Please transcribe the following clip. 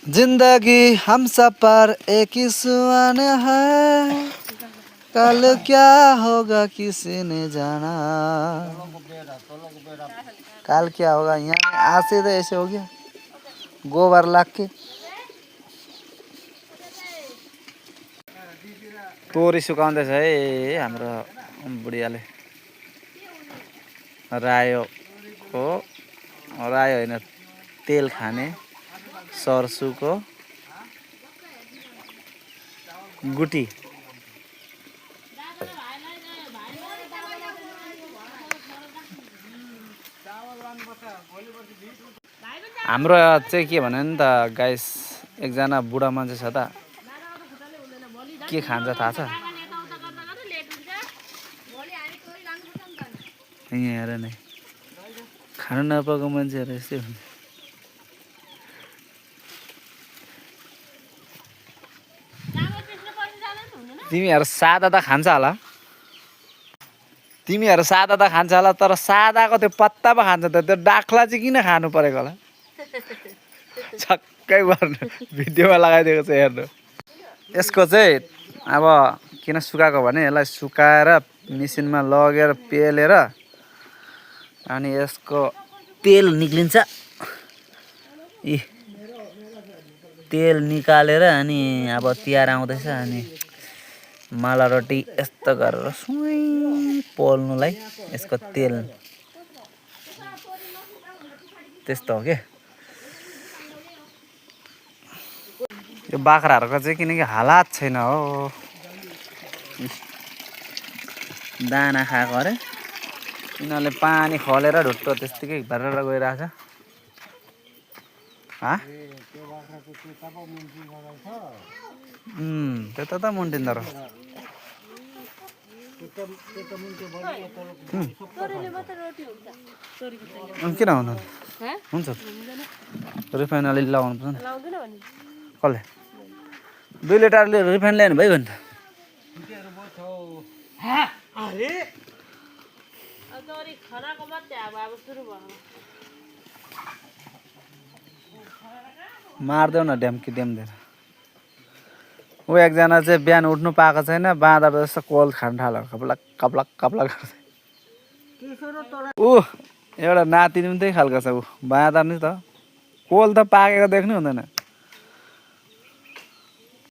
जिंदगी हम सफर एक ही सुहाना है कल क्या होगा किसी ने जाना कल क्या होगा यहाँ आज से तो ऐसे हो गया गोबर लाग के तोरी सुकाउँदैछ है हाम्रो बुढियाले रायोको रायो होइन तेल खाने सर्सुको गुटी हाम्रो चाहिँ के भने नि त गाइस एकजना बुढा मान्छे छ त के खान्छ थाहा छ यहाँ हेर नै खानु नपाएको मान्छेहरू यस्तै हुन्छ तिमीहरू सादा त खान्छ होला तिमीहरू सादा त खान्छ होला तर सादाको त्यो पत्ता पो खान्छ त त्यो डाख्ला चाहिँ किन खानु परेको होला छक्कै पर्नु भिडियोमा लगाइदिएको छ हेर्नु यसको चाहिँ अब किन सुकाएको भने यसलाई सुकाएर मेसिनमा लगेर पेलेर अनि यसको तेल निक्लिन्छ इ तेल निकालेर अनि अब तिहार आउँदैछ अनि माला रोटी यस्तो गरेर सुई पोल्नुलाई यसको तेल त्यस्तो हो के यो बाख्राहरूको चाहिँ किनकि हालात छैन हो दाना खाएको अरे यिनीहरूले पानी खलेर ढुट्टो त्यस्तिकै भरेर गइरहेछ त्यता त मुन्टिँदो रहेछ किन हुँदैन हुन्छ रिफाइन अलिअलि लगाउनु पर्छ नि कसले 2 लिटरले रिफाइन ल्याउनु भइगयो नि त मार्देऊ न ड्याम्की ड्याम्देर ऊ एकजना चाहिँ बिहान उठ्नु पाएको छैन बाँदर जस्तो कोल खान थाल्यो कपलक कपलक कपलक गर्दै ऊ एउटा नातिनी पनि त्यही खालको छ ऊ बाँदर नि त कोल त पाकेको देख्नु हुँदैन